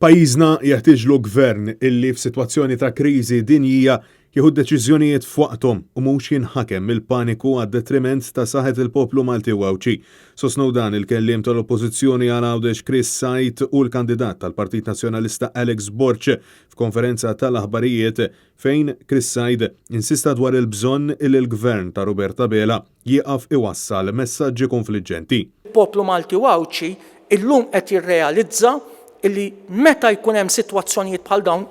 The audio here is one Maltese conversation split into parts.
Pajjiżna jeħtieġlu gvern illi f'sitwazzjoni ta' kriżi dinjija jieħu deċiżjonijiet f'waqthom u mhux jinħakem mill-paniku għad-detriment ta' saħħet il-poplu Malti u Għawdxi. Sostnew dan il-kelliem tal-Oppożizzjoni għal Għawdex Chris Said u l-kandidat tal-Partit Nazzjonalista Alex Borg f'konferenza tal-aħbarijiet fejn Chris Said insista dwar il-bżonn illi l-gvern ta' Robert Abela jieqaf iwassal messaġġi konfliġġenti. Il-poplu Malti u Għawdxi illum qed jirrealizza illi meta jkun hemm sitwazzjonijiet bħal dawn,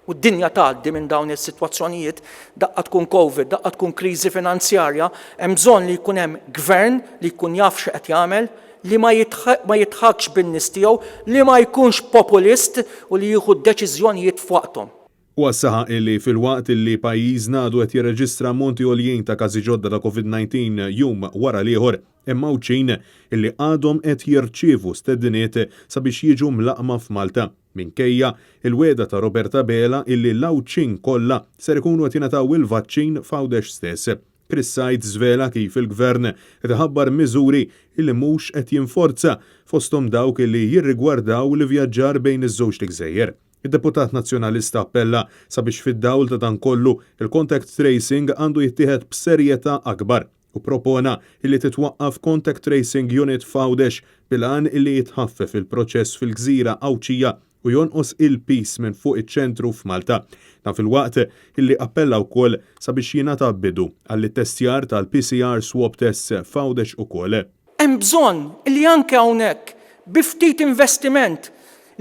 u d-dinja tgħaddi minn dawn is-sitwazzjonijiet, daqqa tkun Covid, daqqa tkun kriżi finanzjarja, hemm bżonn li jkun hemm gvern li jkun jaf xi qed jagħmel, li ma jidħakx bin-nies tiegħu, li ma jkunx populist u li jieħu d-deċiżjonijiet f'waqthom. Huwa saħaq illi filwaqt illi pajjiżna għadu qed jirreġistra ammonti għoljin ta' każi ġodda ta' Covid-19 jum wara l-ieħor, hemm Għawdxin illi għadhom qed jirċievu stediniet sabiex jiġu mlaqqma f'Malta, minkejja il-wegħda ta' Robert Abela illi l-Għawdxin kollha ser ikunu qed jingħataw il-vaċċin f'Għawdex stess. Chris Said żvela kif il-Gvern qed iħabbar miżuri illi mhux qed jinforza, fosthom dawk illi jirrigwardaw l-ivvjaġġar bejn iż-żewġt igżejjer. Id-deputat Nazzjonalista appella sabiex fid-dawl ta' dan kollu il-contact tracing għandu jittieħed b'serjetà akbar u propona illi titwaqqaf contact tracing unit f'Għawdex bil-għan illi jitħaffef il-proċess fil-gżira Għawdxija u jonqos il-piż minn fuq iċ-ċentru f'Malta. Dan filwaqt illi appella wkoll sabiex jingħata bidu għall-ittestjar tal-PCR swab tests f'Għawdex ukoll. Hemm bżonn illi anke hawnhekk bi ftit investiment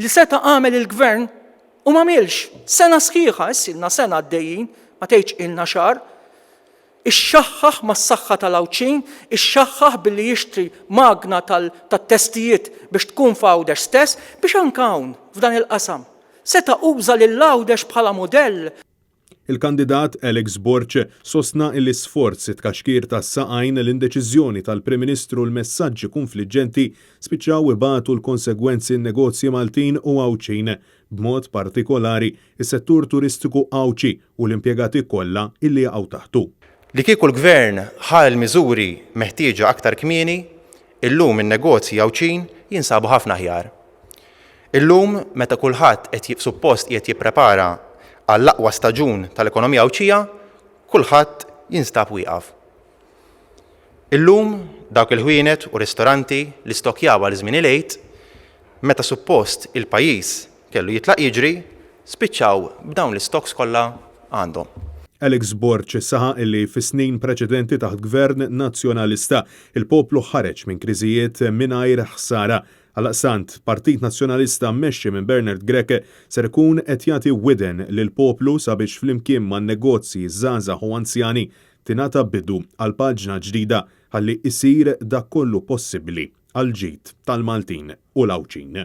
li seta' għamel il-gvern u m'għamilx sena sħiħa, issa ilna sena għaddejjin, ma tgħidx ilna xahar, ixxaħħaħ mas-saħħa tal-Għawdxin, ixxaħħaħ billi jixtri magna tat-testijiet biex tkun f'Għawdex stess, biex anke hawn f'dan il-qasam seta' uża lil Għawdex bħala mudell. Il-kandidat Alex Borg sostna illi sforz it-tkaxkir tas-saqajn, l-indeċiżjoni tal-Prim Ministru u l-messaġġi kunfliġġenti spiċċaw ibatu l-konsegwenzi n-negozji Maltin u Għawdxin, b'mod partikolari s-settur turistiku Għawdxi u l-impjegati kollha illi jaqgħu taħtu. Li kieku l-Gvern ħa l-miżuri meħtieġa aktar kmieni, illum in-negozji Għawdxin jinsabu ħafna aħjar. Illum, meta kulħadd qed suppost qiegħed jipprepara għall-aqwa staġun tal-ekonomija Għawdxija, kulħadd jinstab wieqaf. Illum, dawk il-ħwienet u ristoranti li stokkjaw għal żmien il-Għid, meta suppost il-pajjiż kellu jitlaq jiġri, spiċċaw b'dawn l-istocks kollha għandhom. Alex Borg saħaq illi fis-snin preċedenti taħt gvern Nazzjonalista, il-poplu ħareġ minn kriżijiet mingħajr ħsara. Għaldaqstant, Partit Nazzjonalista mmexxi minn Bernard Grech ser ikun qed jagħti widen lill-poplu sabiex flimkien man-negozji żgħażagħ u anzjani tingħata bidu għal paġna ġdida ħalli isir dak kollu possibbli għall-ġid tal-Maltin u l-Għawdxin.